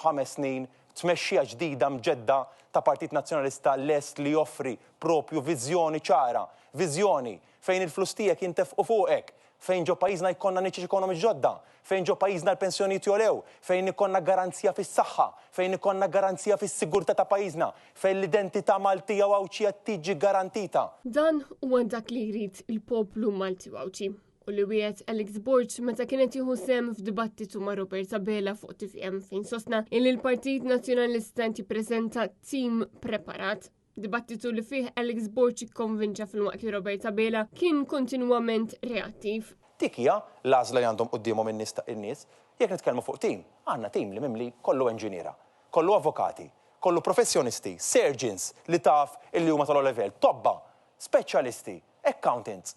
f'ħames snin tmexxija ġdida mġedda ta' Partit Nazzjonalista lest li joffri propju viżjoni ċara, viżjoni fejn il-flus tiegħek jintefqu fuqek, fejn ġo pajjiżna jkollna niċeċ ekonomiċi ġodda, fejn ġo pajjiżna l-pensjonijiet jogħlew, fejn ikollna garanzija fis-saħħa, fejn ikollna garanzija fis-sigurtà ta' pajjiżna, fejn l-identità Maltija u Għawdxija tiġi garantita. Dan huwa dak li jrid il-poplu Malti u Għawdxi u li wiegħed Alex Borg meta kien qed jieħu sehem f'dibattitu ma' Robert Abela fuq tvm fejn sostna illi l-Partit Nazzjonalista qed jippreżenta tim preparat. Dibattitu li fih Alex Borg ikkonvinċa filwaqt li Robert Abela kien kontinwament reattiv. Dik hija l-għażla li għandhom quddiemhom in-nies ta' in-nies. Jekk nitkellmu fuq tim, għandna tim li mimli kollu enġiniera, kollu avukati, kollu professjonisti, surgeons li taf illi huma tal-ogħla livell, tobba, speċjalisti, accountants.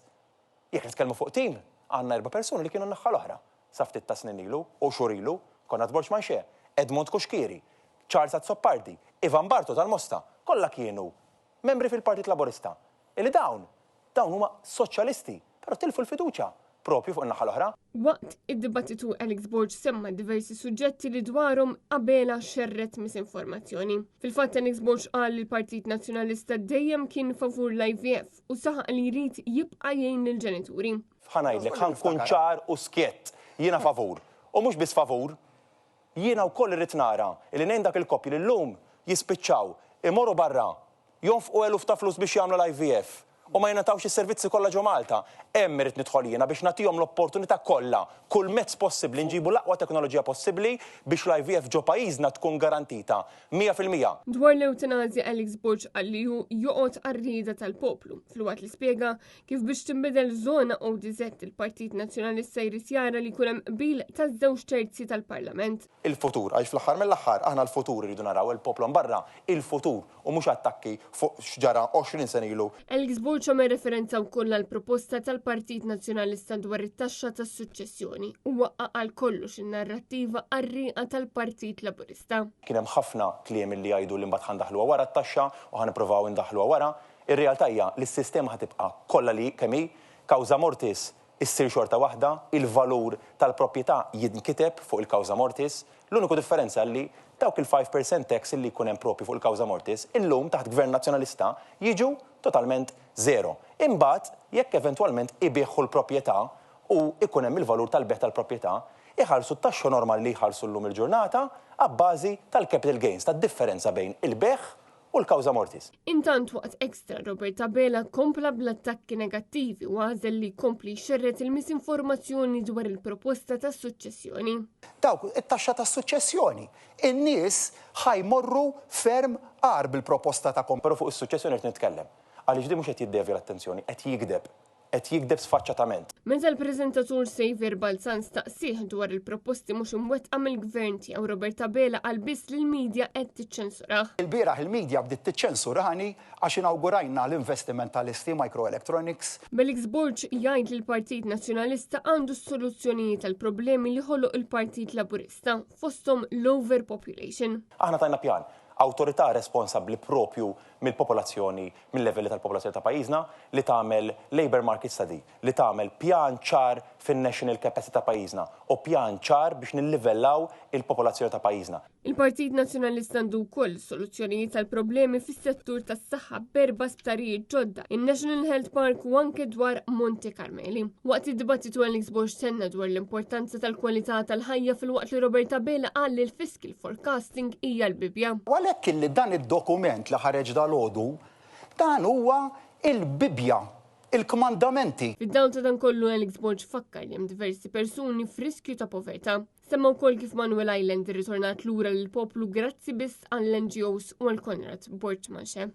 Jekk nitkellmu fuq tim, għandna erba' persuni li kienu n-naħha l-oħra sa ftit ta' snin ilu u xhur ilu, Konrad Borg Manché, Edmond Cuschieri, Charles Azzopardi, Ivan Bartolo tal-Mosta, kollha kienu membri fil-Partit Laburista. Illi dawn, dawn huma soċjalisti, però tilfu l-fiduċja propju fuq in-naħa l-oħra. Waqt id-dibattitu Alex Borg semma diversi suġġetti li dwarhom Abela xerred misinformazzjoni. Fil-fatt Alex Borg qal li l-Partit Nazzjonalista dejjem kien favur l-IVF u saħaq li jrid jibqa' jgħin lill-ġenituri. Ħa ngħidlek, ħa nkun ċar u skjett, jiena favur. U mhux biss favur, jiena wkoll irrid nara li ngħin dak il-koppji li llum jispiċċaw imorru barra, jonfqu eluf ta' flus biex jagħmlu l-IVF u ma jingħatawx is-servizzi kollha ġo Malta. Hemm irrid nidħol jiena biex nagħtihom l-opportunità kollha, kull mezz possibbli, nġibu l-aqwa teknoloġija possibbli biex l-IVF ġo pajjiżna tkun garantita 100%. Dwar l-ewtanasja Alex Borg qal li hu joqgħod għar-rieda tal-poplu, filwaqt li spjega kif biex tinbidel żona ODZ il-Partit Nazzjonalista jrid jara li jkun hemm qbil ta' żewġ terzi tal-Parlament. Il-futur, għaliex fl-aħħar mill-aħħar aħna l-futur irridu naraw, il-poplu hemm barra, il-futur u mhux attakki fuq x'ġara 20 sena ilu. Alex Borg għamel referenza wkoll għall-proposta tal-Partit Nazzjonalista dwar it-taxxa tas-suċċessjoni u waqqa' għal kollox in-narrattiva qarrieqa tal-Partit Laburista. Kien hemm ħafna kliem li jgħidu li mbagħad ħa ndaħħluha wara t-taxxa u ħa nippruvaw indaħħluha wara. Ir-realtà hija li s-sistema ħa tibqa' kollha li kemm hi, causa mortis issir xorta waħda, il-valur tal-proprjetà jinkiteb fuq il-causa mortis. L-uniku differenza li dawk il-5% tax li jkun hemm proprju fuq il-causa mortis, illum taħt Gvern Nazzjonalista jiġu totalment zero. Imbagħad, jekk eventwalment ibiegħu l-proprjetà u jkun hemm il-valur tal-bejgħ tal-proprjetà, iħallsu t-taxxa normali li jħallsu llum il-ġurnata abbażi tal-capital gains, tad-differenza bejn il-bejgħ u l-causa mortis. Intant waqt Extra Robert Abela kompla bl-attakki negattivi u għażel li jkompli jxerred il-misinformazzjoni dwar il-proposta tas-suċċessjoni. Dawk, it-taxxa tas-suċċessjoni. In-nies ħa jmorru ferm agħar bil-proposta tagħkom. Però fuq is-suċċessjoni rrid nitkellem. Għaliex din mhux qed jiddevja l-attenzjoni, qed jigdeb. Qed jigdeb sfaċċatament. Meta l-preżentatur Saviour Balzan staqsieh dwar il-proposti mhux imwettqa mill-Gvern tiegħu Robert Abela qal biss li l-media qed tiċċensurah. Ilbieraħ il-media bdiet tiċċensurani għax inawgurajna l-investiment tal-ST Microelectronics. B'Alex Borg jgħid li l-Partit Nazzjonalista għandu s-soluzzjonijiet għall-problemi li ħoloq il-Partit Laburista, fosthom l-overpopulation. Aħna tajna pjan, awtorità responsabbli propju mill-popolazzjoni, mil-livelli tal-popolazzjoni ta' pajjiżna, li tagħmel labour market study, li tagħmel pjan ċar fin-national capacity ta' pajjiżna u pjan ċar biex nillivellaw il-popolazzjoni ta' pajjiżna. Il-Partit Nazzjonalista għandu wkoll soluzzjonijiet għall-problemi fis-settur tas-saħħa b'erba' sptarijiet ġodda, in-National Health Park u anke dwar Monte Carmeli. Waqt id-dibattitu Alex Borg tenna dwar l-importanza tal-kwalità tal-ħajja filwaqt li Robert Abela qal li l-fiscal forecasting hija l-Bibbja. U għalhekk illi dan id-dokument li ħareġ dalgħodu, dan huwa il-Bibbja, il-kmandamenti. Fid-dawl ta' dan kollu Alex Borg fakkar li hemm diversi persuni f'riskju ta' povertà. Semma wkoll kif Manuel Island irritornat lura lill-poplu grazzi biss għall-NGOs u għal Konrad Borg Manché.